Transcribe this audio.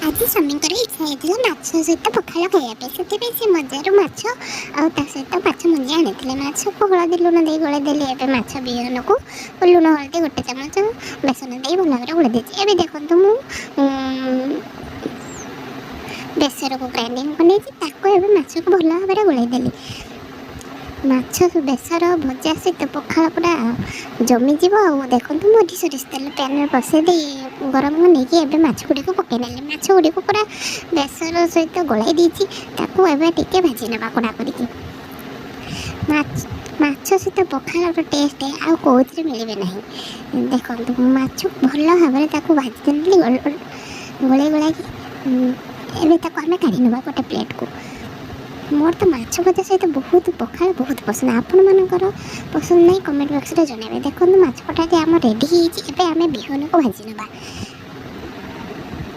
ଆଜି ସ୍ୱାମୀଙ୍କର ଇଚ୍ଛା ହେଇଥିଲା ମାଛ ସହିତ ପଖାଳ ଖାଇବା ପାଇଁ। ସେଥିପାଇଁ ସେ ବଜାରରୁ ମାଛ ଆଉ ତା ସହିତ ମାଛ ମଞ୍ଜି ଆଣିଥିଲେ। ମାଛକୁ ହଳଦୀ ଲୁଣ ଦେଇ ଗୋଳେଇ ଦେଲି। ଏବେ ମାଛ ବିହନକୁ ଲୁଣ, ହଳଦୀ, 1 ଚାମଚ ବେସନ ଦେଇ ଭଲ ଭାବରେ ଗୋଳେଇ ଦେଇଛି। ଏବେ ଦେଖନ୍ତୁ, ମୁଁ ବେସରକୁ ଗ୍ରାଇଣ୍ଡିଙ୍ଗ କରିନେଇଛି। ତାକୁ ଏବେ ମାଛକୁ ଭଲ ଭାବରେ ଗୋଳେଇ ଦେଲି। ମାଛ ବେସର ଭଜା ସହିତ ପଖାଳ ପୁରା ଜମିଯିବ। ଆଉ ଦେଖନ୍ତୁ, ମୁଁ ଏଠି ସୋରିଷ ତେଲ ପ୍ୟାନରେ ବସେଇ ଦେଇ ଗରମ ନେଇକି ଏବେ ମାଛ ଗୁଡ଼ିକୁ ପକାଇ ନେଲି। ମାଛ ଗୁଡ଼ିକୁ ପୁରା ବେସର ସହିତ ଗୋଳାଇ ଦେଇଛି। ତାକୁ ଏବେ ଟିକେ ଭାଜି ନେବା କଡ଼ା କରିକି। ମାଛ ମାଛ ସହିତ ପଖାଳର ଟେଷ୍ଟ ଆଉ କେଉଁଥିରେ ମିଳିବେ ନାହିଁ। ଦେଖନ୍ତୁ, ମୁଁ ମାଛକୁ ଭଲ ଭାବରେ ତାକୁ ଭାଜି ଦେଲି ଗୋଳେଇ ଗୋଳାଇକି। ଏବେ ତାକୁ ଆମେ କାଢ଼ି ନେବା ଗୋଟେ ପ୍ଲେଟ୍କୁ। ମୋର ତ ମାଛ ଭଜା ସହିତ ବହୁତ ପଖାଳ ବହୁତ ପସନ୍ଦ। ଆପଣମାନଙ୍କର ପସନ୍ଦ ନାହିଁ, କମେଣ୍ଟ ବକ୍ସରେ ଜଣାଇବେ। ଦେଖନ୍ତୁ, ମାଛ କଟାଟି ଆମ ରେଡ଼ି ହେଇଛି। ଏବେ ଆମେ ବିହନକୁ ଭାଜି ନେବା।